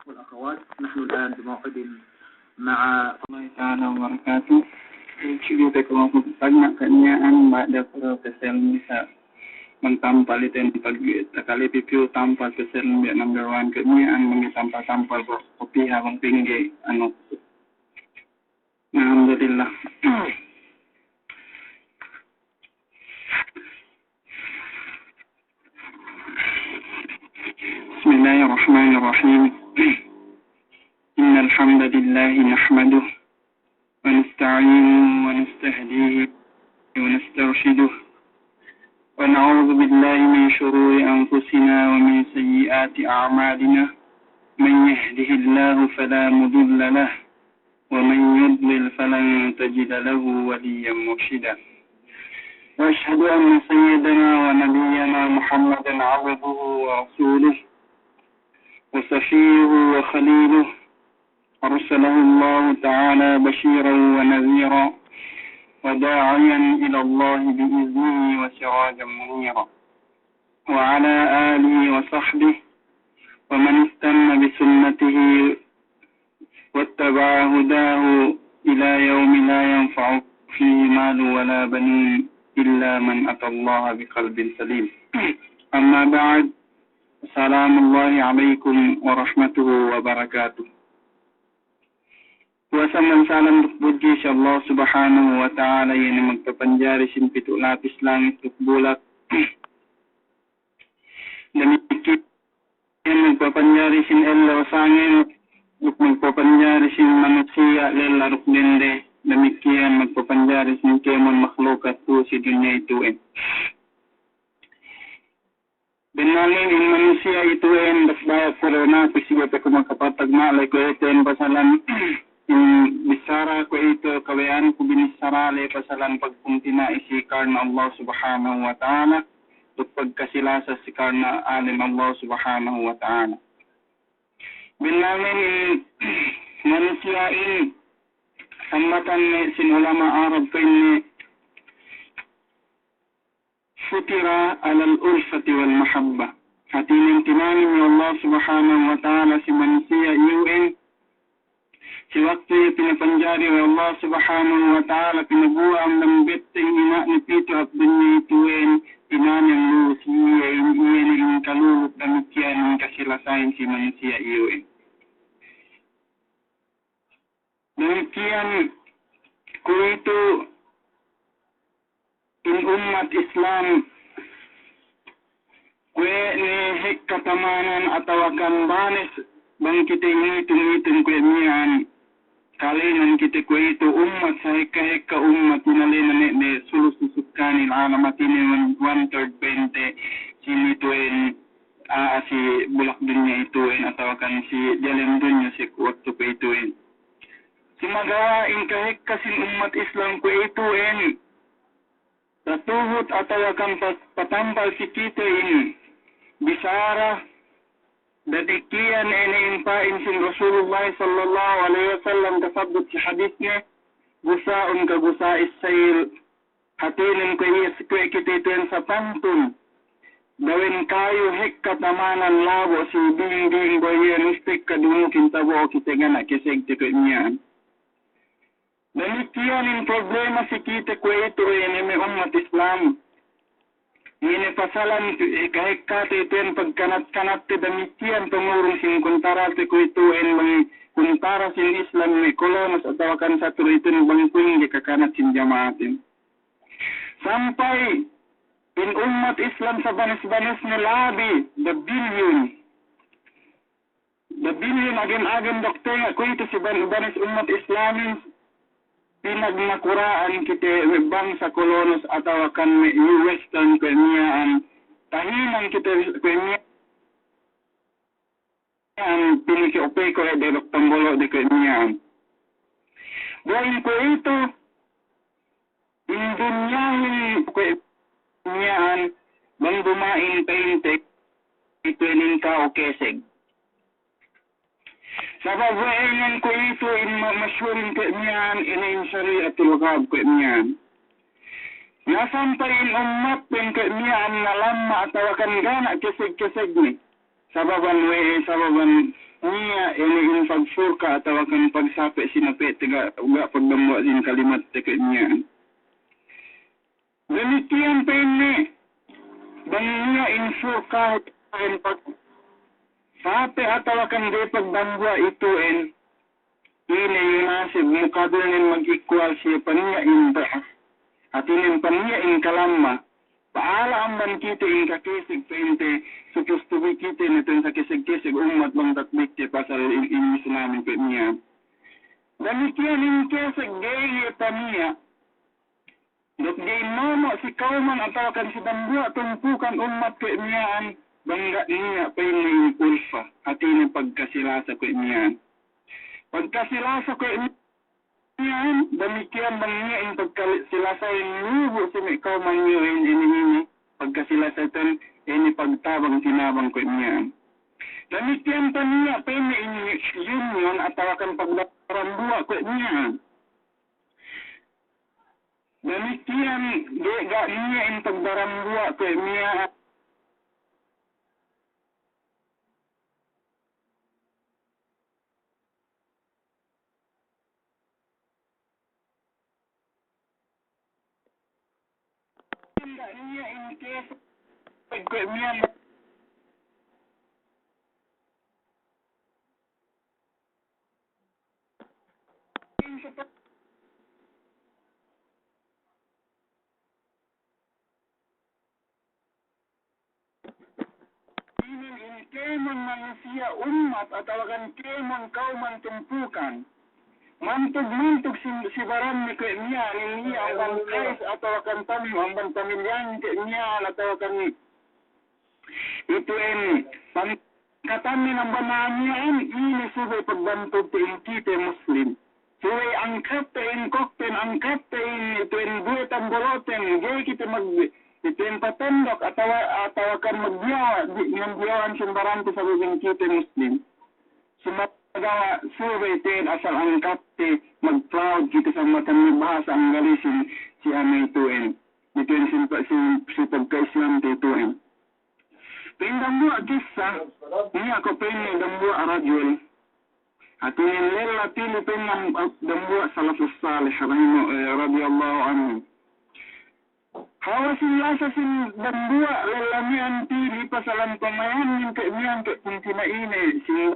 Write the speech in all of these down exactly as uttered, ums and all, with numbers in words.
والأخوات، نحن الآن بموعد مع الله تعالى وبركاته. Sigi te ku makapagna' kaniya an ba'da pura pesel misa bang tampal iten pag takali pipiu tampal pesel biya' number one kaniya an bang tampal-tampal ko kopiha bang pingge anu. Alhamdulillah. بسم الله الرحمن الرحيم. إن الحمد لله نحمده ونستعينه ونستهديه ونسترشده، ونعوذ بالله من شرور أنفسنا ومن سيئات أعمالنا. من يهده الله فلا مضل له، ومن يضلل فلن تجد له وليا مرشدا. وأشهد أن سيدنا ونبينا محمدا عبده ورسوله وصفيه وخليله، أرسله الله تعالى بشيرا ونذيرا وداعيا إلى الله بإذنه وسراجا منيرا، وعلى آله وصحبه ومن استن بسنته واتبع هداه إلى يوم لا ينفع فيه مال ولا بنون إلا من أتى الله بقلب سليم. أما بعد، السلام الله عليكم ورحمته وبركاته. Puwas amban salam duk pudji si Allah Subhanahu wa Ta'ala, iye ne magpapanjari sin pitu' lapis langit duk bulak. Damikkiyan magpapanjari sin ellew sangem, duk magpapanjari sin manusiya' lella duk dende, damikkiyan magpapanjari sin kēmon makhlukat tu'u si dunya itu'en. Bennalnen in manusiya' itu'en, duk baya' kuwe' ne, pī si gete ku makapatag ma'ley kuwe' itu'en pasalan in bissara kuwe' itu kawe'an ku binissara ley pasalan pagpuntina' isi karna Allah Subhanahu wa Ta'ala, duk pagkasilasa si karna alim Allah Subhanahu wa Ta'ala. Bennalnen in manusiya' in sambatan ne sin ulama' Arab pa'inne, futira alal ulfati wal mahabba. Hātinen tinanim we' Allah Subhanahu wa Ta'ala si manusiya' iyu'en, si waktu iye pinapanjari we' Allah Subhanahu wa Ta'ala, pinaguwa' amban betteng ina'ne pitu hap dunya itu'en, tinanim lu'u si iye in, iye ne in kalulu', damikkiyan in kasilasahin si manusiya' iyu'en. Damikkiyan kuwe'itu in ummat Islam, kuwe' ne hekka tamanan atawakan banes bang kite itung-itung kuwe' miya'an, kalenan kite kuwe'itu ummat sahekka-hekka ummat inalena ne, ne sulus sukkanil alam, hātinen one, one third pa'inte si itu'en, a'a, si bulak dunya itu'en atawakan si diyalem dunya si waktu kuwe'itu'en. Sumagawa' in kahekka sin ummat Islam kuwe'itu'en, tatuhut atawakan pa-, patampal si kite in bisara, damikkiyan ine in pa'in sin Rasulullah sallallahu alaihi wasallam tasabbut si hadisne, gusa'un ka gusa'is sayl, hātinen kuwe' iye si kuwe' kite itu'en sapantun dawen kayu hekka tamanan labo' si dingding, boy iye mustik ka dumukin tabo'o kite gana' kesegte kuwe' miya'an. Damikkiyan in problema si kite kuwe'itu'en me' ummat Islam. Ine pasalan, eh, kahekkate itu'en pagkanat-kanatte damikkiyan pangurung sin kuntarate kuwe'itu'en bang kuntara sin Islam me' kolonos atawakan satru itu'en bang kuwe' ingge kakanat sin jama'atin. Sampay in ummat Islam sabanes-banesne labi da bilyun. Da bilyun agen-agen duk tenga' kuwe'itu si ban-, banes ummat Islamin pinagnakura'an kite me' bangsa kolonos atawakan me' Western kuwe' miya'an, tahinang kite kuwe' miya'an, pinike upeko' de duk pambolo' de kuwe' miya'an. Buwa'in kuwe'itu, in dunyahin kuwe' miya'an, bang duma'in pa'inte, itu'en in ka'u keseg. Sabab we'ey nen kuwe'itu in ma-, mashhurin kuwe' miya'an, ine in shari'atul ghab kuwe' miya'an. Na sampay in ummatten kuwe' miya'an nalamma' atawakan gana' keseg-kesegne. Sababan we'ey, sababan niya' inin pagfurka' atawakan pagsape' sinape' te ga', ga' pagdambuwa' sin kalimat te kuwe' miya'an. Damikiyan pa'inne, bang niya' in furka' in pagsape' atawakan ga'i pagdambuwa' itu'en, ine yunasib mukabilnen mag-equal siye paniya' in da'af. Hātinen paniya' in kalamma. Pa'ala amban kite in kakeseg pa'inte, supposed to be kite ne tu'en kakeseg-keseg ummat bang tatbik te pasal in, in Islamin kuwe' miya'an. Damikiyan in keseg ga'i iye paniya'. Duk ga'i momo' si kawman atawakan si dambuwa' tumpukan ummat kuwe' miya'an, bang ga' niya' pa'inne in ulfa, hātinen pagkasilasa kuwe' miya'an. Pagkasilasa kuwe' miya'an, damikiyan bang niya' in pagkasilasahin lubu' si me' kawman niya' in ine-ine, pagkasilasa itu'en ine pagtabang-tinabang kuwe' miya'an. Damikiyan paniya' pa'inne in union atawakan pagdarambuwa' kuwe' miya'an. Damikiyan, ga', ga' niya' in pagdarambuwa' kuwe' miya'an. Ga' niya' in keseg kuwe' miya'an. Inin in kēmon manusiya' ummat atawakan kēmon kawman tumpukan. Mantug-mantug si, si baranne kuwe' miya'an, in iye amban Qais atawakan Tamim, amban pamilyanen kuwe' miya'an atawakan itu'en pangkatannen amban a'a miya'an, ine subey pagbantugte in kite Muslim. Subey angkatte in kokten, angkatte in itu'en duwe tambolo'ten, ga'i kite mag-, itu'en patondok atawa, atawakan magdiyawa', di-, magdiyawa'an sin barante sabab in kite Muslim. Sumagawa' subey te'ed asal angkatte, mag-proud kite samatan me' bahasa Anggalisin si anu itu'en. Itu'en sin pa-, sin, sin pagka-Islamte itu'en. Pa'in dambuwa' kissa, niya' ko' pa'inne dambuwa' rajul. Hātinen lella tili pa'inne dambuwa' salafus salih, rahimahu-, eh, radiyallahu anhu. Hawal sin lasa sin dambuwa' lella miya'an tili pasalan pamayanin ke miya'an ke pungtina'ine sin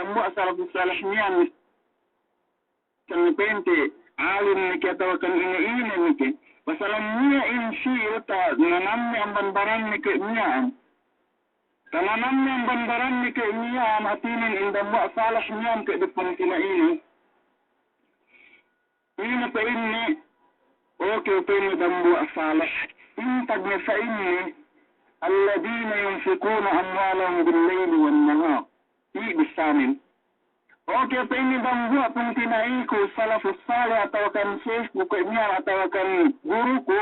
dambuwa' salafus salih miya'an. Sa' me' pa'inte, alim ne ke atawakan ine-ine ne ke. Pasalan niya' in si'il tananamme amban baranne ke miya'an. Tananamme amban baranne ke miya'an, hātinen in dambuwa' salih miya'an ke duk pungtina'ine. Ine pa'inne, oke pa'inne dambuwa' salih. Intag ne pa'inne, الذين ينفقون أموالهم بالليل والنهار. Iye bissānen. Oke, pa'inne dambuwa' pungtina'iku salafus salih atawakan shaykhku kuwe' miya'an atawakan guruku.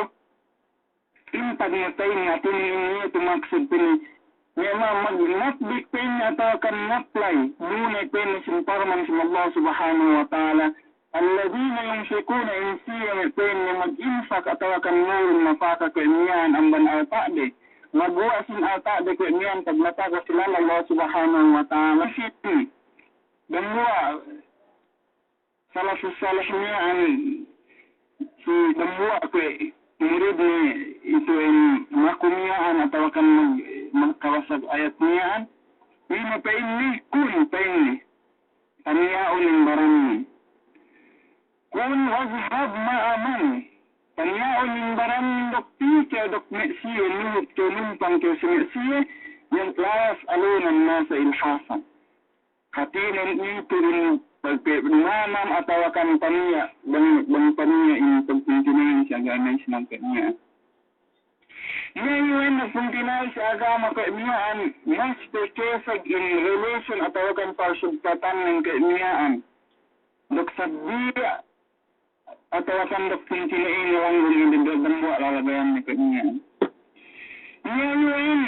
Intag ne pa'inne, hātinen iye tu maksud pa'inne. Niya' ma-, mag-, matbik pa'inne atawakan ngaplay. Dune pa'inne sin parman sin Allah Subhanahu wa Ta'ala. الذين ينفقون, in siye me' pa'inne mag-infak atawakan ngurung nafaka kuwe' miya'an amban alta'de. Maguwa' sin alta'de kuwe' miya'an pagnafaka si lān Allah Subhanahu wa Ta'ala. Sini, dambuwa' salafus salih miya'an, si dambuwa' kuwe' muridne itu'en maku miya'an atawakan mag-, magkabasag ayat miya'an. Ine pa'inne, kun pa'inne. Paniya'un in baranne. Kun واذهب مع من. Paniya'un in baranne duk pī kew duk me' siye, nuhut kew, numpang kew si me' siye, لا يسألون الناس إلحافا. Hātinen itu in pagpe-, manam atawakan paniya', bang, bang paniya' in pagpungtina'i si agama Islam kuwe' miya'an. Iye iwen pungtina'i si agama kuwe' miya'an, mas pe keseg in relation atawakan parsugpatannen kuwe' miya'an. Duk sabbiya' atawakan duk pungtina'i ne langgung in dambuwa' lalabayanne kuwe' miya'an. Iye iwen,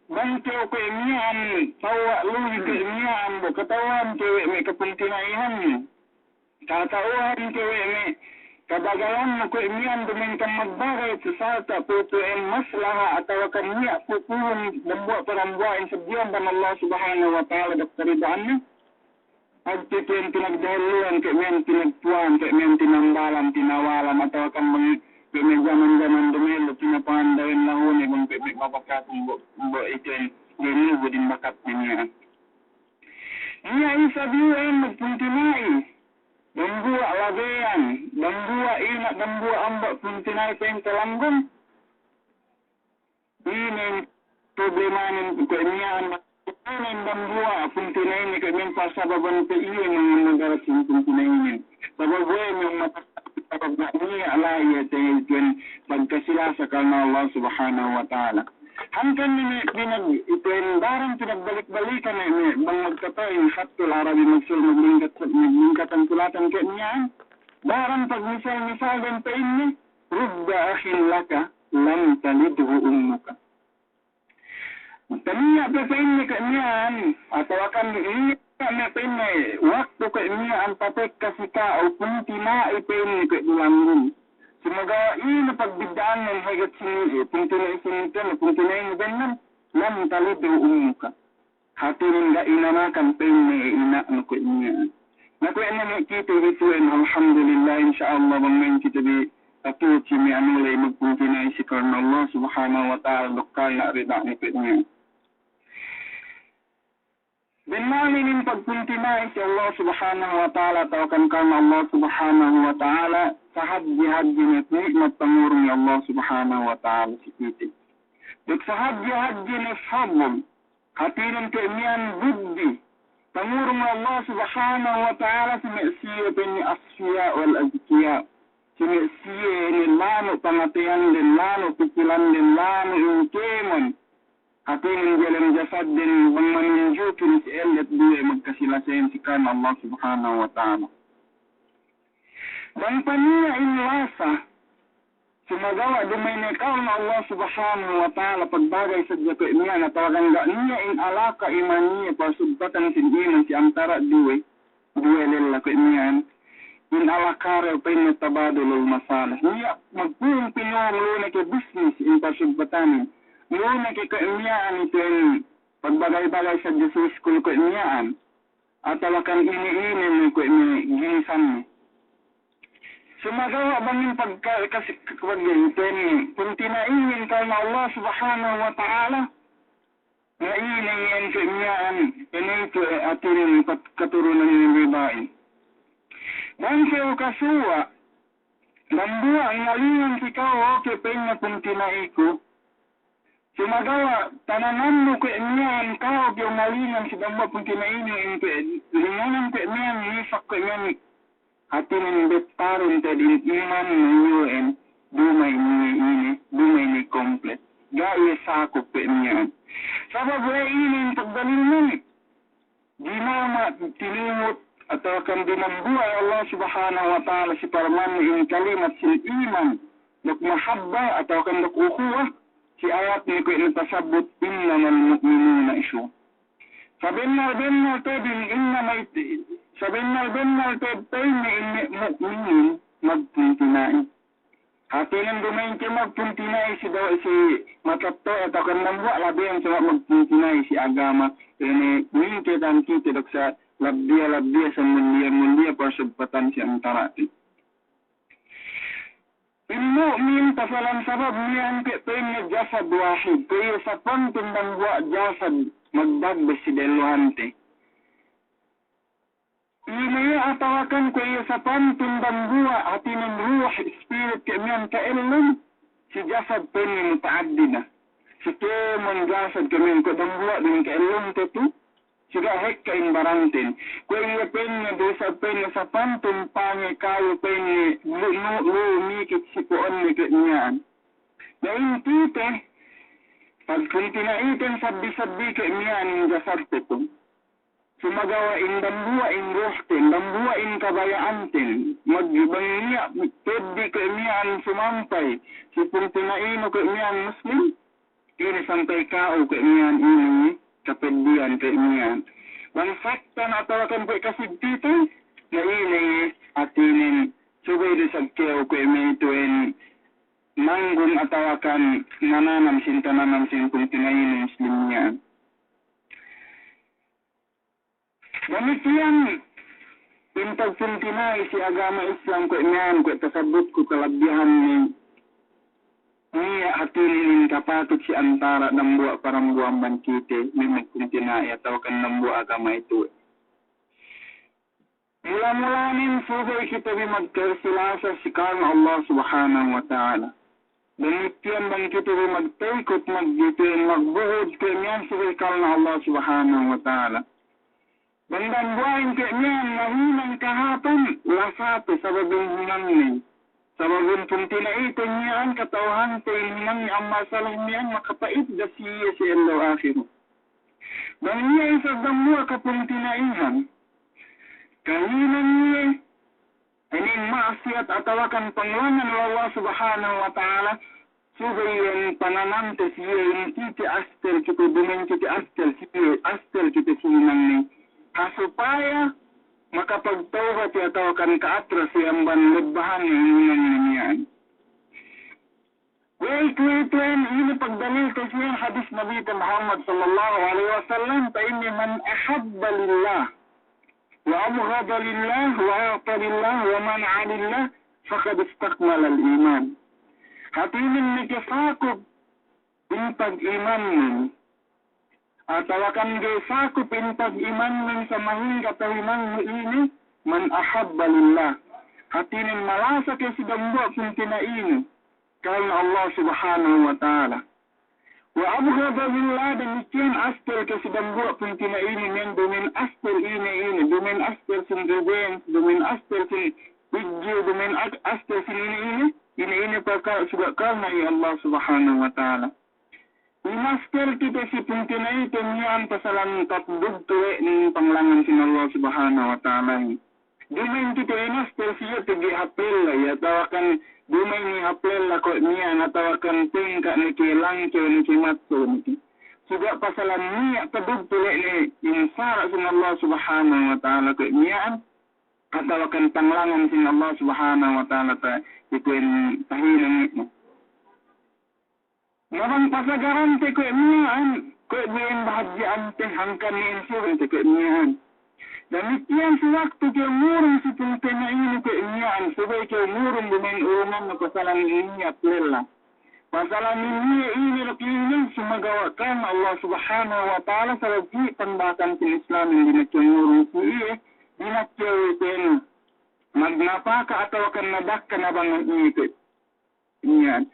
bang kew kuwe' miya'an, tewwa' luhi kuwe' miya'an, bu kata'uhan kew we' me' kapungtina'ihannu. Kata'uhan kew we' me' kabagalan mu kuwe' miya'an duma'in kam magbagay si sarta' pu'tu'en maslaha' atawa kan niya' pu'tu'en dambuwa' pa dambuwa'in sabab amban Allah Subhanahu wa Ta'ala duk karida'anne. Pagtiti'en pinagdahelluhan, kuwe' miya'an pinagtuwan, kuwe' miya'an tinambalan, tinawalan, atawa kan bang kuwe' me' jaman-jaman dumehellu, pinapangandawen lahune bang kuwe' me' mabakatun bu, bu iten, denubu din bakat miya'an. Niya' isab iyan magpuntina'i, dambuwa' labeyan, dambuwa' ina', dambuwa' amba' puntina'i pa'inte langgung. Inin problemanen kuwe' miya'an, inin dambuwa' puntina'inen kuwe' miya'an pasababan pe iye mangandaratin puntina'inen. Sabab we' miya'an mata sabab ga' niya' la'i te itu'en pagkasilasa karna Allah Subhanahu wa Ta'ala. Hangkan ne pinag-, itu'en barang pinagbalik-balikan ne, ne bang magkata'in khattul Arabi magsul maglingkat, maglingkatan sulatan kuwe' miya'an. Barang pagmisal-misal dem pa'inne, رب أخ لك لم تلده أمك. Taniya' pe pa'inne kuwe' miya'an, atawa kan niya' me' pa'inne, waktu kuwe' miya'an patekka si ka'u, puntina'i pa'inne kuwe' du langgung. Sumagawa' ine pagbidda'annen heget sini, puntina'i sini pa'inne, puntina'i ni bennal, لم تلده أمك. Hātinen ga' inanakan pa'inne ina'nu kuwe' miya'an. Na kuwe' ne me' kite hitu'en, alhamdulillah, insya Allah, bang ma'in kite bi tatu'ut si me' anu ley magpuntina'i si karna Allah Subhanahu wa Ta'ala duk karna rida'ne kuwe' miya'an. Bennal inin pagpuntina'i si Allah Subhanahu wa Ta'ala atawa kan karna Allah Subhanahu wa Ta'ala, sahadje-hadje ne ni'mat pangurung Allah Subhanahu wa Ta'ala si kite. Duk sahadje-hadje ne fadl, hātinen kuwe' miya'an buddi, pangurung Allah Subhanahu wa Ta'ala si me' siye pa'inne asfiya wal azkiya. Si me' siye ne lanu' pangateyanden, lanu' pikilanden, lanu' in kēmon. Hātinen diyalem jasadden bang manunjukin si ellet duwe magkasilasahin si karna Allah Subhanahu wa Ta'ala. Bang paniya' in lasa, sumagawa' duma'in ne karna Allah Subhanahu wa Ta'ala pagbagay sadja kuwe' miya'an atawa kan ga' niya' in alaka imaniye, parsugpatan sin iman si antara' duwe, duwe lella kuwe' miya'an, in alakade pa'inne tabadulul masalih. Niya' magpu'un pinu'un lu ne ke bisnis in parsugpatanin, lu ne ke kuwe' miya'an itu'en pagbagay-bagay sadja si iskul kuwe' miya'an. Atawa kan ine-ine ne kuwe' me' ginisan ne. Sumagawa' bang in pagka-, kasi-, pag-, pen-, puntina'ihin karna Allah Subhanahu wa Ta'ala, na ine iyan kuwe' miya'an, ine itu, eh, hātinen pat-, katurunan inin baba'i. Bang kew kasuwa', dambuwa' ngalingan si ka'u, oke, pa'inne puntina'iku. Sumagawa' tananamnu kuwe' miya'an ka'u kew ngalingan si dambuwa' puntina'inu in kuwe' linganan kuwe' miya'an, nifak kuwe' miya'an. Hātinen bettarun te'ed in iman iyu'en, duma'in iye ine, duma'in iye komplet. Ga' iye sakup kuwe' miya'an. Sabab we' ine in pagdalilnen. Dinama' tinimut atawa kan dinambuwa' we' Allah Subhanahu wa Ta'ala si parmanne in kalimat sin iman, duk mahabba atawa kan duk ukhuwa, si ayatne kuwe' ne tasabbut, إنما المؤمنون إخوة. Sabennal-bennal te'ed in, innama it-, sabennal-bennal te'ed pa'inne in me' mu'minin magpuntina'i. Hātinen duma'in kew magpuntina'i si do-, si matetto'a atawa kan dambuwa' labeyan sa magpuntina'i si agama, ine, mingke dan kite duk sa labbiya-labbiya sa mundiya-mundiya parsugpatan si antara'te. In mu'min pasalan sabab miya'an ke pa'inne jasad wahid, kuwe' iye sapantun dambuwa' jasad magdagbes si dehelluhante. Ine iye atawa kan kuwe' iye sapantun dambuwa', hātinen ruh, spirit, ke miya'an ka'ellum, si jasad pa'inne muta'addida. Si kēmon jasad ke miya'an kuwe' dambuwa' du in ka'ellumte tu, si ga' hekka in baranten. Kuwe' iye pa'inne du isab pa'inne sapantun pange kayu pa'inne lu-, nu-, lumikit si po'onne ke miya'an. Na in kite, pagpuntina'iten sabbi-sabbi ke miya'an in jasadte tu. Sumagawa' in dambuwa' in ruhten, dambuwa' in kabaya'anten, mag-, bang niya' peddi' ke miya'an sumampay si puntina'inu ke miya'an Muslim, ine sampay ka'u ke miya'an ine iye kapeddi'an ke miya'an. Bang saktan atawa kan kuwe' kasigpitan, na ine iye hātinen Subey du isab kew kuwe' me' itu'en manggum atawakan mananam sin tananam sin pungtina'inu Muslim miya'an. Damikkiyan in pagpungtina'i si agama Islam kuwe' miya'an, kuwe' tasabbutku kalabbihanne, niya' hātinen in kapatut si antara' dambuwa' parambuwa amban kite me' magpungtina'i atawakan dambuwa' agama itu'e. Mula-mulanen subey kite bi magkahilasa si karna Allah Subhanahu wa Ta'ala. Damikkiyan bang kite bi magtaykut, magkite magbuhud, kuwe' miya'an subey karna Allah Subhanahu wa Ta'ala. Bang dambuwa'in kuwe' miya'an nahinang kahāpan, lasate sababin hinangnen. Sababin pungtina'ite miya'an kata'uhante in hinangnen amban sala' miya'an makapa'idda si iye si ellew ahiru. Bang iye isab dambuwa' kapungtina'ihan, kahinang iye inin ma'asiyat atawakan panglangan we' Allah Subhanahu wa Ta'ala, subey iyan pananamte si iye in kite astel kite, duma'in kite astel si iye, astel kite si hinangnen. Ha supaya makapagtawbat iye atawakan ka'atras iye amban lebbahan in hinangnen miya'an. Kuwe' itu, itu'en, ine pagdalil te siye hadis Nabite Muhammad sallallahu alaihi wasallam, pa'inne, "Man ahabba lillah, wa abghada lillah, wa a'ta lillah, wa mana'a lillah, faqad istakmalal iman." Hātinen meke sakup in pag'imannen, atawakan ga'i sakup in pag'imannen sa mahingga tahinangnu ine, "Man ahabba lillah." Hātinen malasa kew si dambuwa' pungtina'inu karna Allah Subhanahu wa Ta'ala. "Wa abghada lillah," damikkiyan astel kew si dambuwa' pungtina'inu, miya'an duma'in astel ine-ine, duma'in astel sin revenge, duma'in astel sin iggiw, duma'in ag-, astel sin ine-ine, ine-ine paka-, suga' karna iye Allah Subhanahu wa Ta'ala. Inastel kite si pungtina'ite miya'an pasalan tatdugtu we' ne panglangan sin Allah Subhanahu wa Ta'ala. Duma'in kite inastel si iye pegge' hāp lella iye, atawakan duma'in hāp lella kuwe' miya'an, atawakan tengka' ne ke, langkew ne ke, matto ne ke. Suga' pasalan niya' tatdugtu we' ne in sara' sin Allah Subhanahu wa Ta'ala kuwe' miya'an, atawakan panglangan sin Allah Subhanahu wa Ta'ala ta-, ikuwen tahinang ne. Na bang pasagarante kuwe' miya'an, kuwe' miya'an bahadja'ante hangkan ne in surante kuwe' miya'an. Damikkiyan si waktu kew ngurung si pungtina'inu kuwe' miya'an, subey kew ngurung duma'in urungannu pasalan inin hāp lella. Pasalan inin iye inin duk inin sumagawa' karna Allah Subhanahu wa Ta'ala sabab iye pangbakan sin Islamin dina'ak kew ngurung si iye, dina'ak kew iten magnapaka atawakan nadakka nabangan iye kuwe' miya'an.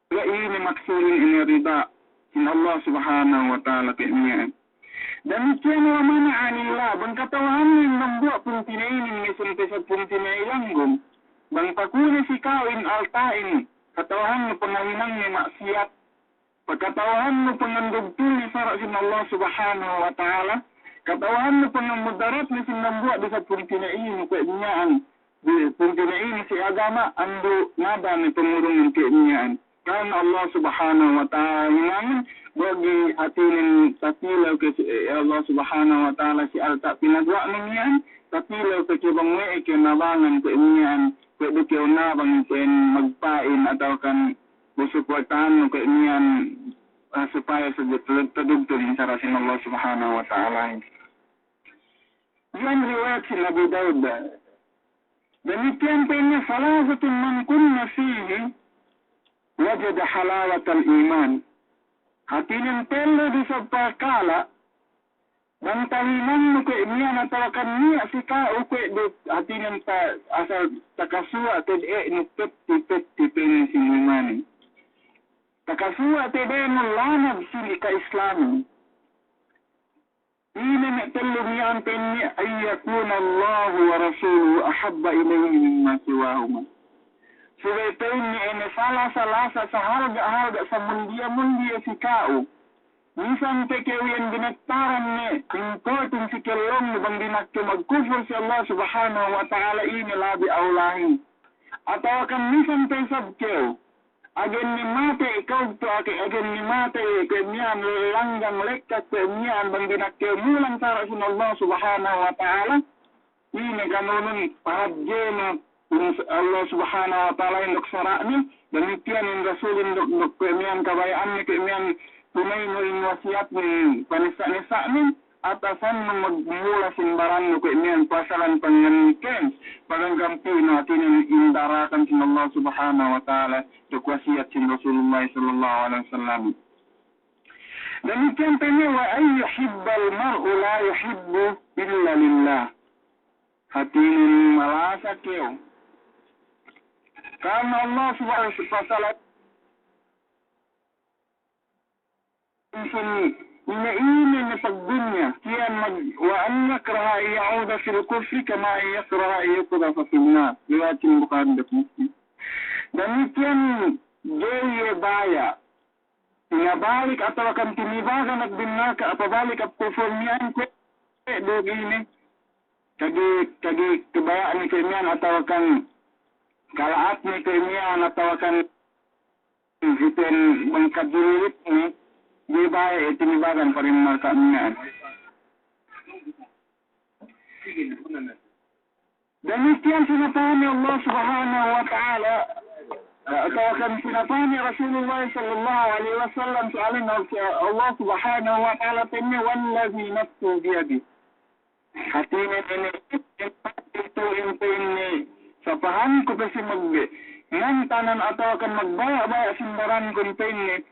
Ga' ine maksudin ine rida sin Allah Subhanahu wa Ta'ala kuwe' miya'an. Damikkiyan wa mana'a lillah, bang kata'uhannu in dambuwa' pungtina'inin, misan pe isab pungtina'i langgum. Bang pakune si ka'u in alta'in, kata'uhannu pangahinangne ma'siyat. Pagkata'uhannu pangandugtulne sara' sin Allah Subhanahu wa Ta'ala, kata'uhannu pangamudaratne sin dambuwa' du isab pungtina'inu kuwe' miya'an, di pungtina'inu si agama, andu' nada ne pangurungan kuwe' miya'an. Karna Allah Subhanahu wa Ta'ala hinangun, bagi hātinen tatilew ke si, eh, Allah Subhanahu wa Ta'ala si alta' pinaguwa'nu miya'an, tatilew ke ke bang we'ey ke nabangan kuwe' miya'an, kuwe' du kew nabang pen magpa'in atawakan bu suportahannu kuwe' miya'an, ah, supaya sadja tu-, tadugtul in sara' sin Allah Subhanahu wa Ta'ala. Iyan riwayat sin Abi Dawud. Damikkiyan pa'inne, "Salasatun man kunna fihi wajada halawatal iman." Hātinen tellu du isab parkala' bang tahinangnu kuwe' miya'an atawakan niya' si ka'u kuwe' du, hātinen ta-, asal takasuwa' te'ed nu petti-petti pa'inne sin imanin. Takasuwa' te'ed nu lanab sin ka'islamin. Ine me' tellu miya'an pa'inne, "An yakuna Allahu wa rasuluhu ahabba ilayhi mimma siwahuma." Subey pa'inne ine salasa-lasa, sahalga'-halga', samundiya-mundiya si ka'u. Misan pe kew iyan binettaran ne, important si kellongnu bang dina'ak kew magkufur si Allah Subhanahu wa Ta'ala, ine labi awlahin. Atawakan misan pe isab kew, agen ne matey kew tu ake, agen ne matey kuwe' miya'an langgang lekkat kuwe' miya'an bang dina'ak kew mulang sara' sin Allah Subhanahu wa Ta'ala, ine kanunun pahadjenu in Allah Subhanahu wa Ta'ala in duk sara'ne, damikkiyan in Rasul in duk, duk kuwe' miya'an kabaya'anne, kuwe' miya'an tunaynu in wasiyatne, panissa'-nissa'ne, atasannu magmula sin barannu kuwe' miya'an pasalan panganniken, paganggampi'nu hātinen in darakan sin Allah Subhanahu wa Ta'ala, duk wasiyat sin Rasulullah sallallahu alaihi wasallam. Damikkiyan pa'inne, wa an yuhibbal mar'u la yuhibbu illa lillah. Hātinen malasa kew. Karna Allah Subhanahu wa Ta'ala, ine-ine ne pagdunya, kiyan mag-, wa an yakraha an ya'uda fil kufri kama an yakraha an yuqdhafa fin nar. Riwayat Bukhari dan Muslim. Damikkiyan ga'i iye baya' pinabalik atawakan tinibagan hap dina'ak, apabalik hap kufur miya'an kuwe' du ine. Kagi, kagi kabaya'anne kuwe' miya'an atawakan kala'atne kuwe' miya'an atawakan iten bang kadililitne, ga'i baya' iye tinibagan pa dina'ak miya'an. Damikkiyan sinapahani Allah Subhanahu wa Ta'ala, eh, atawakan sinapahani Rasulullah sallallahu alaihi wasallam si alim Allah Subhanahu wa Ta'ala pa'inne, "Walladhi nafsi biyadihi." Hātinen ine, itu in pa'inne, sapahanku pe si mag-, ngantanan atawakan magbaya'-baya' sin barankun pa'inne,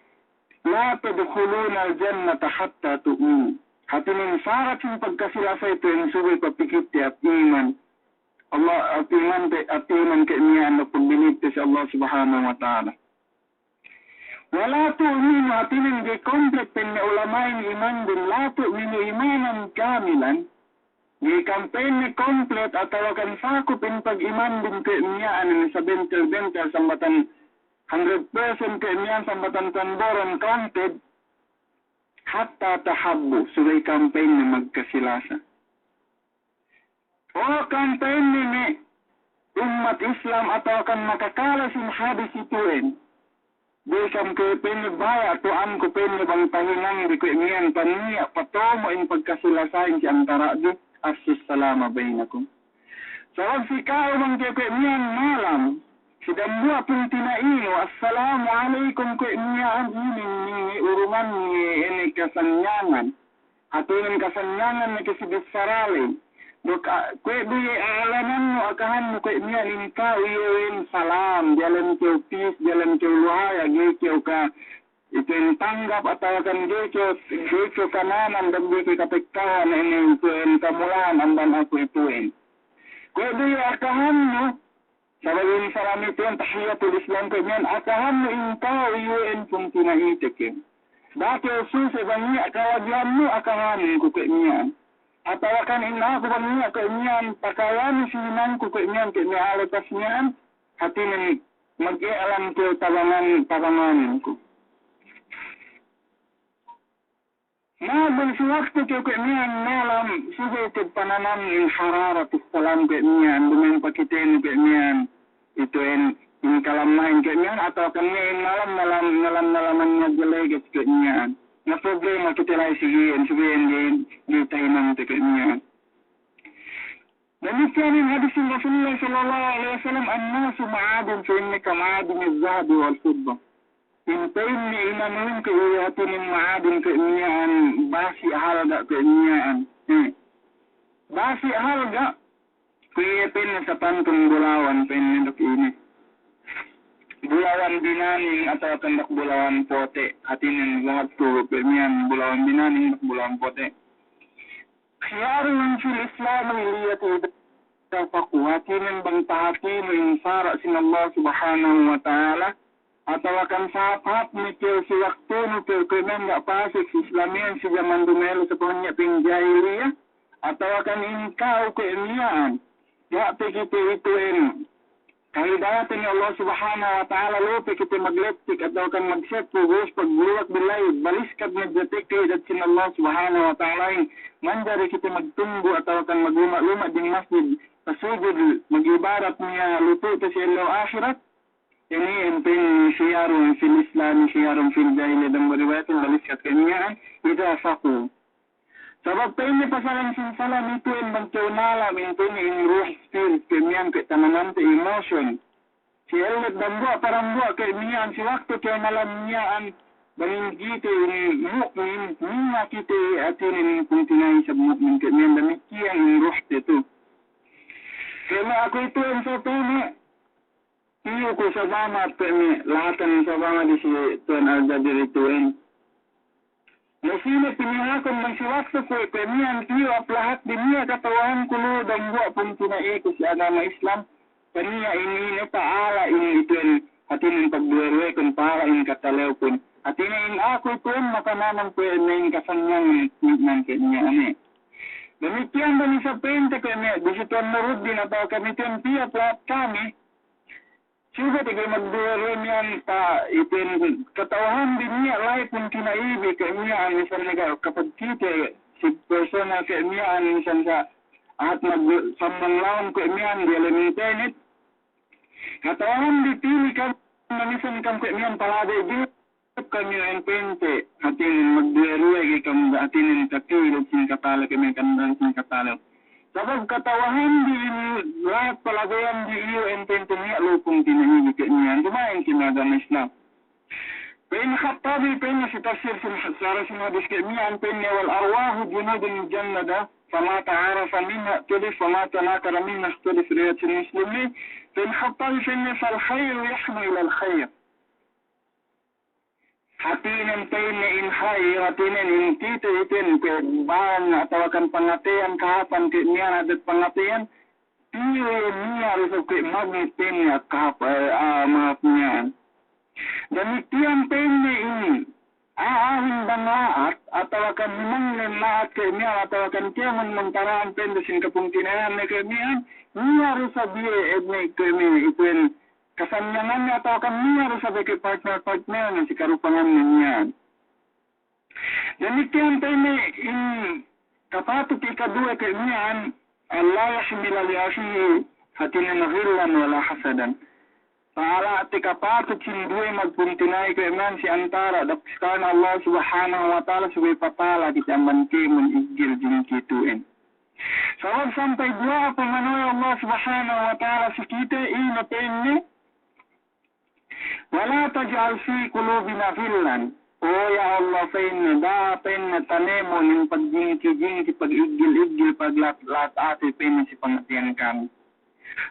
"La tadkhulunal jannata hatta tu'minu." Hātinen sarat sin pagkasi-lasa itu in subey papikitte hap iman. Allah, hap iman te, hap iman kuwe' miya'an duk pagbiligte si Allah Subhanahu wa Ta'ala. Wa la tu'minu, hātinen ga'i komplit pa'inne ulama'in imandun, la tu'minu imanan kamilan. Ga'i kam pa'inne komplit atawakan sakup in pagimandun kuwe' miya'an in sabentel-bentel sambatan hundred percent kuwe' miya'an sambatan tanboran counted. Hatta tahabbu, subey kam pa'inne magkasi-lasa. O kam pa'inne me' ummat Islam atawakan makakale sin hadis itu'en. Ga'i kam ke pa'inne baya' tu'anku pa'inne bang tahinangbi kuwe' miya'an paniya' patomo' in pagkasi-lasahin si antara'bi, afshus salama bainakum. Sabab si ka'u bang ke kuwe' miya'an malam, si dambuwa' pungtina'inu, assalamu alaikum kuwe' miya'an, inin niya' urungan niya' ine kasanyangan. Hātinen kasanyangan ne ke si bissara ley. Duk, a, kuwe' du iye a'lanannu akahannu kuwe' miya'an in ka'u iye we'en salam, diyalem kew peace, diyalem kew luhaya, ga'i kew ka-, itu'en tanggap atawakan ga'i kew, ga'i kew kananam duk ga'i kew kapekkahan inin itu'en kamulahan amban aku itu'en. Kuwe' du iye akahannu, sabab in salam itu'en tahiyyatul Islam kuwe' miya'an, akahannu in ka'u iye we'en pungtina'ite kew. Da'a kew suse bang niya' kawajihannu akahanku kuwe' miya'an. Atawakan in aku bang niya' kuwe' miya'an pakayanu si hinangku kuwe' miya'an, kuwe' miya'an lepas miya'an, hātinen mag-i'lan kew tabangan, tabanganinku. Na, bang si waktu kew kuwe' miya'an malam, subey tew pananam in hararatus salam kuwe' miya'an, duma'in pakitenu kuwe' miya'an, itu'en, in kalammahin kuwe' miya'an, atawakan niya' in malam, malam, malam, malaman niya' jeleges kuwe' miya'an. Na problema kite la'i si iyan, subey iyan ga'i, ga'i tahinangte kuwe' miya'an. Damikkiyan in hadis sin Rasulullah sallallahu alaihi wasallam, "An-nasu ma'adin," pa'inne, "ka ma'adiniz zahabi wal fidda." In pa'inne in anuhin kuwe' iye hātinen ma'adin kuwe' miya'an, basi' halga' kuwe' miya'an. Hmm. Basi' halga' kuwe' iye pa'inne sapantun bulawan pa'inne duk ine. Bulawan binaning atawakan duk bulawan pote'. Hātinen zahab tu kuwe' miya'an bulawan binaning duk bulawan pote'. Khiyaruhum fil Islami liyati idza tafaqahu, hātinen bang tahātinu in sara' sin Allah Subhanahu wa Ta'ala, atawakan sahāp-hāp ne kew si waktunu kew kuwe' miya'an ga' pasek si Islamiyan si jaman duma'in lu sapahannya pin jahiliya, atawakan in ka'u kuwe' miya'an, ga' pe kite itu'en kahidayatan Allah Subhanahu wa Ta'ala, lu'u pe kite maglettik atawakan magseppu, ubus pagluwak billahi, baliskat ne jatek kahidayat sin Allah Subhanahu wa Ta'ala in, manjari kite magtunggu' atawakan magluma'-luma' diyalem masjid, pasujud, magibadat niya' lutu'te si ellew ahirat. Ini in pa'inne khiyarun fil Islami, khiyarun fil jahiliya, dan bariwayat baliskat kuwe' miya'an, idza faqahu. Sabab pa'inne pasalan sin salam itu'en bang kew nalam in pa'inne in ruh, spirit, kuwe' miya'an, kuwe' tanamante, emotion. Si ellet dambuwa' pa dambuwa' kuwe' miya'an, si waktu kew nalam miya'an, bang in kite in mu'min, niya' kite hātinen pungtina'i isab mu'min kuwe' miya'an, damikkiyan in ruhte tu. Kuwe' me' aku itu'en sa pa'inne, iyu ku sabama pa'inne, lahatan sabama di si Tuwan Al-Jadir itu'en. Na sine pinihakun bang si waktu kuwe', kuwe' miya'an tiyu' hap lahat di niya' kata'uhanku lu dambuwa' pungtina'iku si agama Islam, paniya' inin, ine, pa'ala in itu'en hātinen pagduwe-ruwekun, pa'ala in katalewkun. Hātinen in aku itu'en makananam kuwe' me' in kasanyangan, kuwe' miya'an, kuwe' miya'an, ine. Damikkiyan bang isab pa'inte kuwe' me' di si Tuwan Nuruddin atawa kami itu'en, tiyu' hap lahat kami, Subey te ga'i magduwe-ruwe miya'an, ta itu'en kata'uhan bi niya' la'i pungtina'i bi kuwe' miya'an, misan ne ga' kapagkite si persona kuwe' miya'an, misan sa' ahat magsambang lawan kuwe' miya'an diyalem internet. Kata'uhan bi pili kam, misan kam kuwe' miya'an palabey bi. Kami iyu'en pa'inte, hātinen magduwe-ruwe ga'i kam, hātinen katilid sin katalew, kami kandang sin katalew. Sabab kata'uhan bi in lahat palabeyan bi iyu'en pa'inte niya' lu pungtina'i bi kuwe' miya'an, duma'in si agama Islam. Pa'in Khattabi, pa'inne si tafsir sin, sara sin hadis kuwe' miya'an, pa'inne, والأرواح جند مجندة، فما تعارف منها ائتلف، وما تناكر منها اختلف, riwayat sin Muslim ne. Pa'in Khattabi, pa'inne, فالخير يحنو إلى الخير. Hātinen pa'inne in ha'i, hātinen in kite iten kuwe' bang atawakan pangateyan kahāpan kuwe' miya'an, adat pangateyan, tiyu' iye niya' du isab kuwe' magnet pa'inne kahāp, eh, ah, mahāp miya'an. Damikkiyan pa'inne in a'ahin bang la'at atawakan himangnen la'at kuwe' miya'an atawakan kēmon muntara'an pa'inte sin kapungtina'ihan ne kuwe' miya'an, niya' du isab iye edne kuwe' me' itu'en kasanyanganne atawakan niya' du isab iye kuwe' partner-partnerne si karupanganne miya'an. Damikkiyan pa'inne in kapatut ikaduwe kuwe' miya'an, ألا يحمل لأخيه, hātinen, غلا ولا حسدا. Pa'ala' te kapatut sin duwe magpungtina'i kuwe' miya'an si antara' duk si karna Allah Subhanahu wa Ta'ala subey patala kite amban kēmon iggil jingki tu'en. Sabab sampay duwa'a pamanuwe' Allah Subhanahu wa Ta'ala si kite, ine pa'inne, ولا تجعل في قلوبنا غلا. O ya Allah, pa'inne, da'a, pa'inne, tanemon in pagjingki-jingki, pag'iggil-iggil, paglat-lat ate, pa'inne, si pangateyan kami.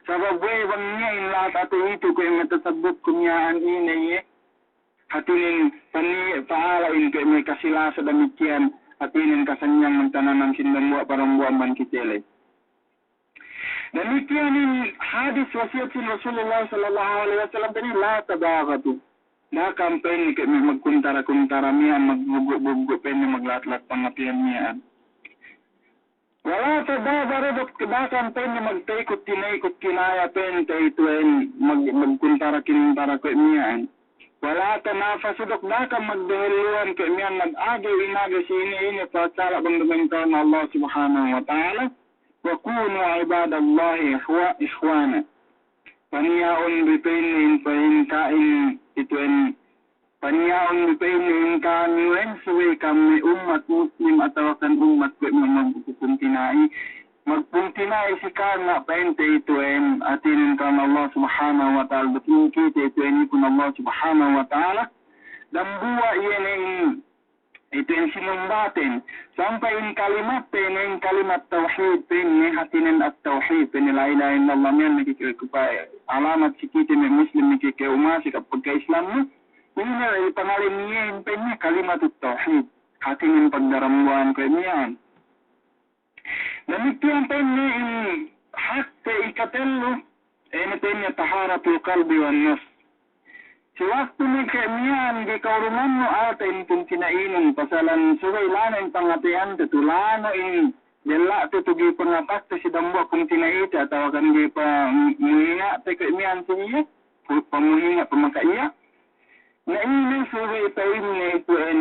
Sabab we' bang niya' in lat ate itu kuwe' me' tasabbutku miya'an, ine iye, hātinen pa'ala' in kuwe' me' kasilasa damikkiyan, hātinen kasanyangan tananam sin dambuwa' pa dambuwa' amban kite ley. Damikkiyan in hadis wasiyat sin Rasulullah sallallahu alaihi wasallam tadi, لا تباغضوا. Da'a kam pa'inne kuwe' me' magkuntara-kuntara miya'an, magbugu'-bugu' pa'inne, maglat-lat pangateyan miya'an. ولا تدابروا, duk da'a kam pa'inne magtaikut-tinaikut kinaya pa'inte itu'en mag-, magkuntara-kintara kuwe' miya'an. ولا تنافسوا, duk da'a kam magdehelluhan kuwe' miya'an, mag-age-inage si ine-ine, pasal bang duma'in karna Allah Subhanahu wa Ta'ala. وكونوا عباد الله إخوا-، إخوانا. Paniya'un bi pa'inne in pa'in ka'in itu'en, paniya'un bi pa'inne in ka'in iyu'en subey kam me' ummat Muslim atawakan ummat kuwe' me' magpungtina'i, magpungtina'i si karna' pa'inte itu'en, hātinen karna' Allah Subhanahu wa Ta'ala, duk in kite itu'en ipun Allah Subhanahu wa Ta'ala, dambuwa' iye ne in itu'en sinumbaten. Sampay in kalimatte ne, in kalimat tawhid pa'inne, hātinen at-tawhid pa'inne, la ilaha illallah, miya'an makikite kuwe' alamat si kite me' Muslim, makikite umasi kapagka-Islamnu. Ine in pangalan iyehin pa'inne, kalimatut tawhid. Hātinen pagdarambuwan kuwe' miya'an. Damikkiyan pa'inne in hakte ikatellu, ine pa'inne, طهارة القلب والنفس. Si waktu ne kuwe' miya'an ga'i kaurungannu alta' in pungtina'inun, pasalan subey lana in pangateyante tu, lana in della'te tu, ga'i pangatakte si dambuwa' pungtina'ite atawakan ga'i pa-, muhinga'te kuwe' miya'an si iye, pu-, pamuhinga', pamaka'iya'. Na ine subey pa'inne itu'en,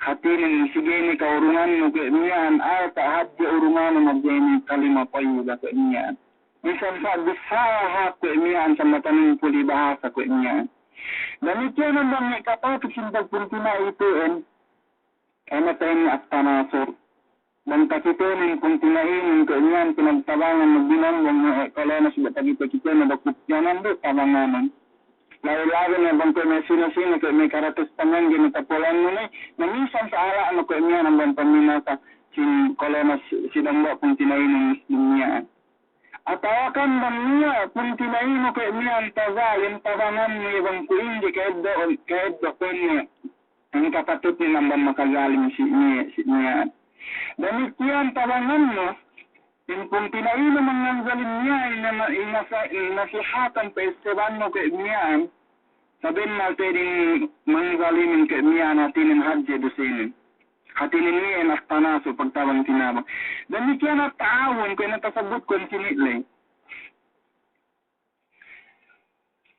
hātinen, sige ne kaurungannu kuwe' miya'an, alta' hadje urungannu hadje inin kalima tayyiba kuwe' miya'an. Misan sa' bissā hāp kuwe' miya'an, sa' matanung puli bahasa kuwe' miya'an. Damikkiyan amban me' kapatut sin pagpungtina'i itu'en, ine pa'inne, at-tanasur. Bang takitenen pungtina'inun kuwe' miya'an pinagtabangan ne binombong ne, eh, kalonas, bang takite-kitene duk kuptiyanan du tabanganun. Labi-labi ne bang kuwe' me' sine-sine, kuwe' me' karatus tamengge ne tapolannu ne, na misan sa ala'nu kuwe' miya'an amban paminasa sin kalonas si dambuwa' pungtina'inun muslim miya'an. Atawakan bang niya' pungtina'inu kuwe' miya'an tazalim, tabangannu iye bang kuwe' inde ka'eddo', ka'eddo' kuwe' niya' in kapatutnen amban makazalim si niya', si niya'. Damikkiyan tabangannu, in pungtina'inu manganzalim miya'an, in na-, in nasa-, in nasihatan pa'essebannu kuwe' miya'an, sabennal pa'edin mangzalimin kuwe' miya'an, hātinen hadje dusenen. Hātinen iyan at-tanasul, pagtabang-tinabang. Damikkiyan at-ta'awun, kuwe' ne tasabbutku ensini' ley.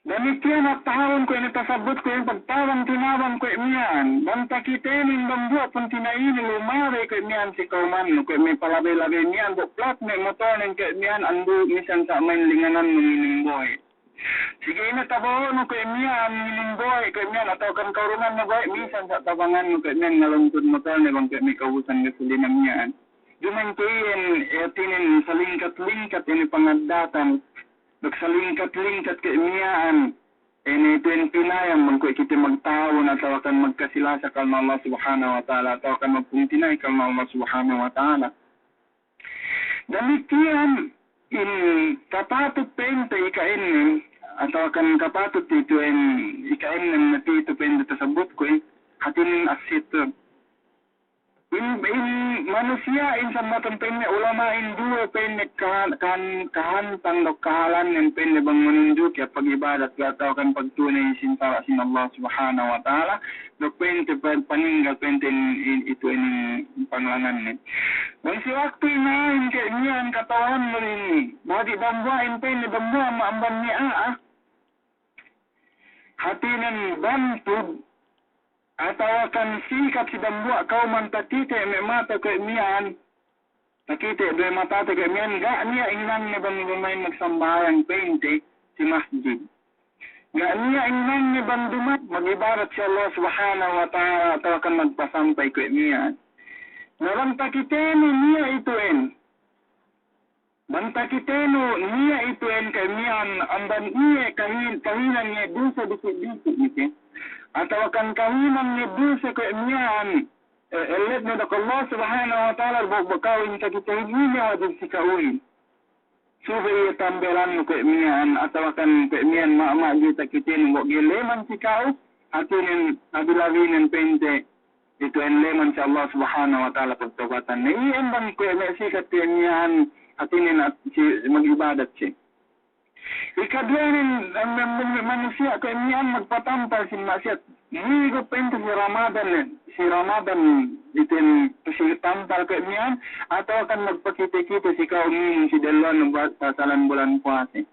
Damikkiyan at-ta'awun, kuwe' ne tasabbutku iyan pagtabang-tinabang kuwe' miya'an. Bang takitenen dambuwa' pungtina'inu lumabey kuwe' miya'an si kawmannu, kuwe' me' palabey-labey miya'an, bu plat me' motornen kuwe' miya'an, andu' misan sa' ma'in linganannu minum bohe'. Sige ine tabo'onu kuwe' miya'an minum bohe' kuwe' miya'an atawakan ka'urungannu bohe', misan sa' tabangannu kuwe' miya'an ngaluntud motorne bang kuwe' me' ka'ubusan gasolina miya'an. Duma'in ke iyan, eh, hātinen salingkat-lingkat ine pangaddatan, duk salingkat-lingkat kuwe' miya'an, ine tu'en pinayam bang kuwe' kite magta'awun atawakan magkasilasa kalna Allah Subhanahu wa Ta'ala, atawakan magpungtina'i kalna Allah Subhanahu wa Ta'ala. Damikkiyan in kapatut pa'inte ika'ennem, atawakan kapatut itu'en ika'ennem ne pitu pa'inte tasabbutku, eh, hātinen as-sitr. In, in manusiya'in sambatan pa'inne ulama'in duwe pa'inne kahan-, kahan-, kahantang duk kahalannen pa'inne bang manunjuki pag'ibadat atawakan pagtuney sin sara' sin Allah Subhanahu wa Ta'ala. Duk pa'inte pa-, paninggal pa'inte in, in, itu in panglanganne. Bang si waktu ina'in ke miya'an kata'uhannu in badi' dambuwa'in pa'inne dambuwa' ma amban niya' a'a. Hātinen bantug atawakan sikat si dambuwa' kawman takite' me' mata kuwe' miya'an. Takite' du me' matate kuwe' miya'an, ga' niya' hinangne bang duma'in magsambahayang pa'inte si masjid. Ga' niya' hinangne bang duma'in mag'ibadat si Allah Subhanahu wa Ta'ala atawakan magpasampay kuwe' miya'an. Na bang takitenu niya' itu'en, bang takitenu niya' itu'en kuwe' miya'an amban iye kahin-, kahinang iye duse diki'-diki' ite. Atawakan kahinang iye duse kuwe' miya'an, eh, elletne duk Allah Subhanahu wa Ta'ala, bu-, bu ka'u in takitehin ine wajib si ka'uhin. Subey iye tambelannu kuwe' miya'an, atawakan kuwe' miya'an ma'-, ma' ga'i takitenu, bu ga'i leman si ka'u, hātinen labi-labinen pa'inte, itu'en leman si Allah Subhanahu wa Ta'ala pagtawbatan. Na iyan bang kuwe' me' sikat kuwe' miya'an hātinen at-, si mag'ibadat siye. Ikaduwenen, em, em, em, manusiya' kuwe' miya'an magpatampal sin ma'siyat. Migop pa'inte si Ramadan, eh, si Ramadan iten si tampal kuwe' miya'an, atawakan magpakite-kite si ka'u miya'an si delluwan ba-, pasalan bulan puwase.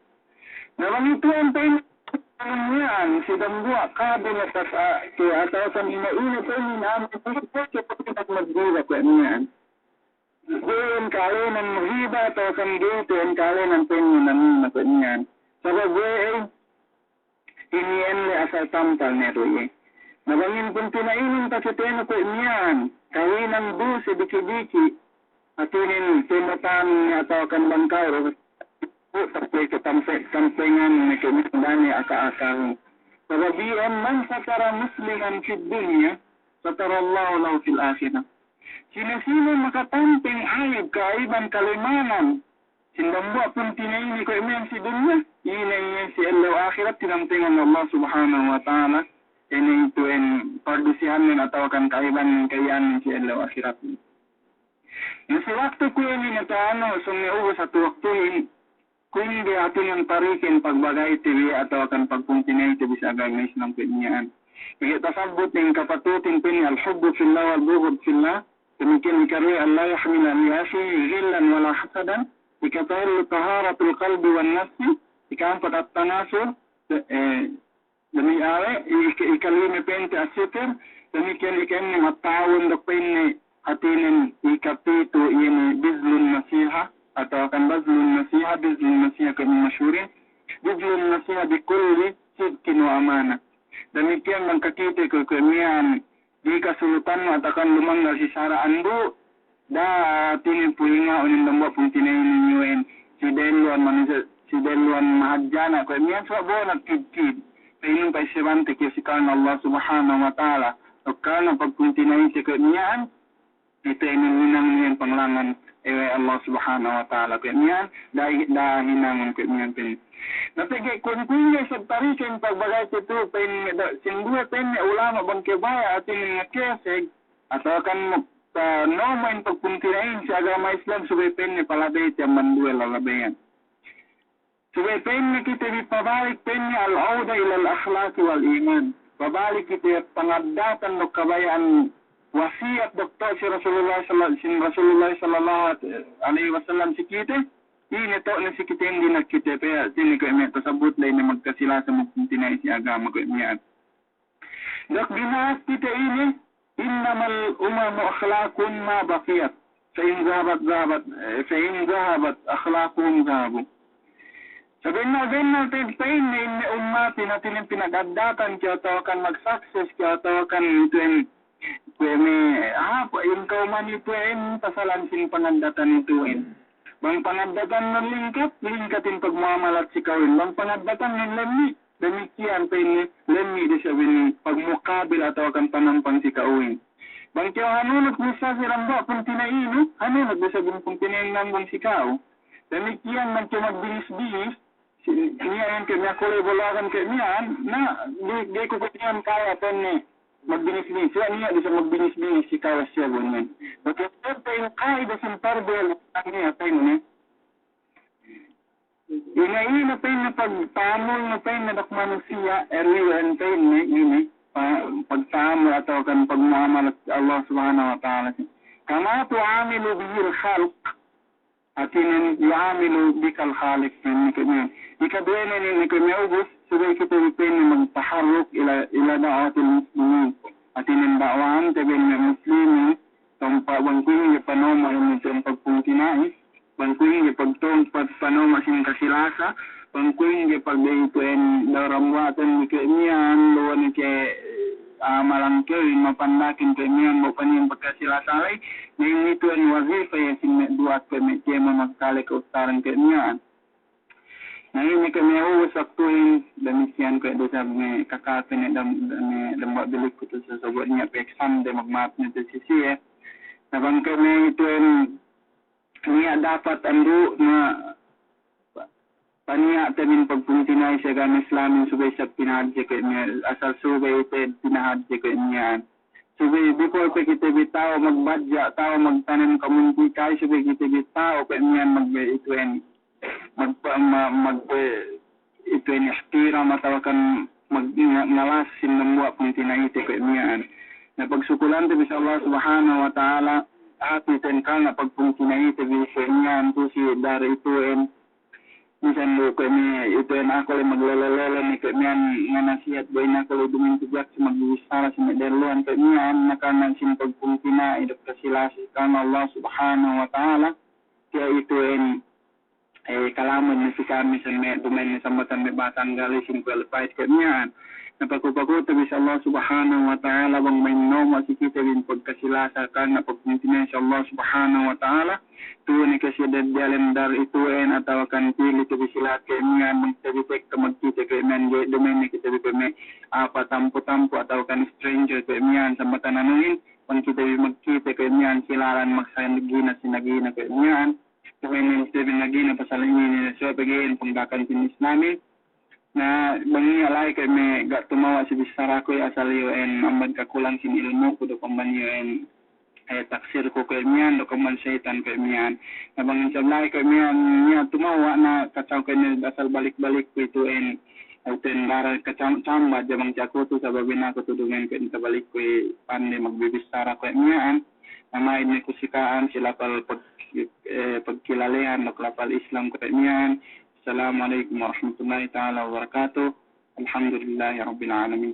Na bang itu'en pa'inte miya'an si dambuwa' kabin atas, ah, ke atawakan ine-ine pa'inte anu, pa'inte magdiba kuwe' miya'an. Ga'i iyan ka'alenan maghiba atawakan ga'i iyan ka'alenan pa'inne namima kuwe' miya'an. Sabab we'ey, ini'en le asal tampal ne du iye. Na bang in pungtina'inun takitenu kuwe' miya'an, kahinang duse diki'-diki', hātinen temotan ne atawakan bang ka'u du, tapeke tampe-, tampengan ne ke miya'an bane aka-akal. Sabab iyan man satara musliman fid dunya, satarallahu lahu fil akhirah. Sine-sine makatampeng ayub, ka'ayuban, kalemanan sin dambuwa' pungtina'ine kuwe' miya'an si dunya, ine iye si ellew ahirat tinampengan Allah Subhanahu wa Ta'ala, ine itu'en pardusihannen atawakan ka'ayubannen ka'iyanen si ellew ahirat. Na si waktu kuwe' inin, ata anu, sōng ne ubus atu waktuhin, kuwe' inin hātinen tariken pagbagayte bi atawakan pagpungtina'ite bi si agama Islam kuwe' miya'an. Pegge' tasabbut in kapatutin pa'inne al-hubbu fillah wal-bughdu fillah. Damikkiyan ikaruwe, an la yahmila li akhihi ghillan wala hasadan. Ikatelu, taharatul qalbi wan nafsi. Ika'ampat, at-tanasur. Eh, Dami awe, i-, i-, ikalime pa'inte as-sitr, damikkiyan ikaennem at-ta'awun duk pa'inne hātinen ikapitu iye ne bazlun nasiha, atawakan bazlun nasiha, bazlun nasiha kuwe' mashhurin, bazlun nasiha bi kulli sidqin wa amana. Damikkiyan bang kakite kuwe', kuwe' miya'an ga'i kasulutannu atawakan lumanggal si sara' andu', Da'a hātinen puhinga inin dambuwa' pungtina'i inin iyan si delluwan manusiya', si delluwan mahadjana' kuwe' miya'an, sabab bo'o na kid-kid. Pa'inun pa'essebante ke si karna Allah Subhanahu wa Ta'ala. Duk karna pagpungtina'ite kuwe' miya'an, itu inin hinang iyan panglangan, eh, Allah Subhanahu wa Ta'ala kuwe' miya'an, da'a, da'a hinangun kuwe' miya'an pa'in. Na pegge' kuwe' kuwe' isab tarikan pagbagayte tu'u pa'in, da'a sinduwe pa'in ulama' bang kew baya' hātinen ngakeseg, atawa kan, eh, nomo in pagpungtina'in si agama Islam subey pa'inne palabeyte amban duwe lalabeyan. Subey pa'inne kite bi pabalik pa'inne al-auda ilal akhlaqi wal iman. Pabalik kite pangaddatan duk kabaya'an wasiyat duk to' si Rasulullah salla-, sin Rasulullah sallallahu alaihi wasallam si kite. Ine to' ne si kite inin dina'ak kite pe, sine kuwe' me' tasabut ley ne magkasilasa magpungtina'i si agama kuwe' miya'an. Duk dina'ak kite inin, innamal umamu akhlaqun ma baqiyat. Fa in zahabat, zahabat, eh, fa in zahabat akhlaquhum zahabu. Sabennal-bennal te pa'inne in me' ummatin hātinen pinagaddatan kew atawa kan mag-success kew atawa kan itu'en kuwe' me' hāp in kawman itu'en pasalan sin pangaddatan itu'en. Bang pangaddatannen lingkat, lingkat in pagmuamalat si ka'uhin. Bang pangaddatannen lemmi', damikkiyan pa'inne, lemmi' du isab in pagmukabil atawa kan panampang si ka'uhin. Bang kew hanunut missā si dambuwa' pungtina'inu, hanunut du isab in pungtina'inu nanggung si ka'u. Damikkiyan bang kew magbinis-binis, si, niya' iyan ke' miya'an kole' bolakan ke' miya'an, na, di, di ku ke' miya'an kaya pa'inne magbinis-binis, siya niya' bisa magbinis-binis si kaya siya bu niyan. Pegge' pa'in ka'ida sin tarbiyah Islamiyah pa'inne. Ine, ine pa'inne pagta'amul ne pa'inne duk manusiya', eh, iyan pa'inne, ine, pa-, pagta'amul atawa kan pagmuamalat Allah Subhanahu wa Ta'ala. Kama tu'amilu bihil khalq, hātinen yu'amilu bikal khaliq, pa'inne ke' miya'an. Ikaduwenen inin ke' me' ubus, subey kite bi pa'inne magtaharruk ila, ila da'watil muslimin. Hātinen da'wahante bi me' muslimin, tompa' bang kuwe' ingge panoma' inin si pagpungtina'i, bang kuwe' ingge pagtompa' panoma' sin kasilasa, bang kuwe' ingge pagbe itu'en darambuwaten bi ke' miya'an, luwa ne ke' amalan kew, mapandakin ke' miya'an, bo' paniyan pagkasilasa ley, na inin itu'en wazifa iye sin me' du'at ke' me' kēmon magkale ke' ustaran ke' miya'an. Na inin ke' me' ubus waktuhin, damikkiyan ke' du isab me' kakate ne dam-, me' dambuwa' bilikku tu' sa-, sabab niya' pe eksam de magma'ap ne tu' si siye. Na bang ke' me' itu'en niya' dapat andu' na paniya' te bi in pagpungtina'i si agama Islamin subey isab pinahadje ke' miya'an, asal subey te pinahadje ke' miya'an. Subey bukun pe kite bi ta'u magbadja', ta'u magtanem kamunti ka'i, subey kite bi ta'u ke' miya'an magbe itu'en, magpa-, ma-, magbe itu'en ihtiram atawa kan mag-, nga-, ngalas sin dambuwa' pungtina'ite ke' miya'an. Na pagsukulante bi si Allah Subhanahu wa Ta'ala, hātinen karna pagpungtina'ite bi ke' miya'an tu' si dari itu'en, misan du ke' me' itu'en aku ley maglele-lele ne ke' miya'an nganasihat, bu ine aku ley duma'in tu' jak si magbissara si me' delluwan ke' miya'an, na karna sin pagpungtina'i duk kasilasa karna Allah Subhanahu wa Ta'ala, tiya' itu'en, eh, kalamud ne si kami sin me' duma'in ne sambatan me' bahasa Anggalis in qualified ke' miya'an. Na paku-pakute bi si Allah Subhanahu wa Ta'ala bang ma'in nomo' si kite bi in pagkasilasa karna pagpungtina'i si Allah Subhanahu wa Ta'ala, tu'u ne ke' siye de-, diyalem dar itu'en atawa kan pili te bi si lahat ke' miya'an, bang kite bi tekka magkite ke' miya'an, ga'i duma'in ne kite bi ke' me' apa tampu-tampu atawa kan stranger ke' miya'an, sambatan anuhin, bang kite bi magkite ke' miya'an silalan magsagina-sagina ke' miya'an, duma'in ne kite bi nagina pasal inin, so pegge' in pangdakan sin Islamin, Na, bang niya' la'i ke' me' ga' tumawa' si bissaraku iye asal iyu' en amban kakulang sin ilmuku duk amban iyu' en, eh, taksirku ke' miya'an duk amban seyitan ke' miya'an. Na, bang isab la'i ke' miya'an niya' tumawa' na kacau ke' ne asal balik-balikku itu en, itu en bara kacam-, cambat ja bang si aku tu sabab ine aku tu duma'in ke' ne tabalikku iye pande magbibissara ke' miya'an. Na, ma'id ne ku si ka'am si lapal pag-, eh, pagkilalehan duk lapal Islam ke' miya'an. Assalamu alaikum warahmatullahi ta'ala wabarakatuh. Alhamdulillahi rabbil alamin.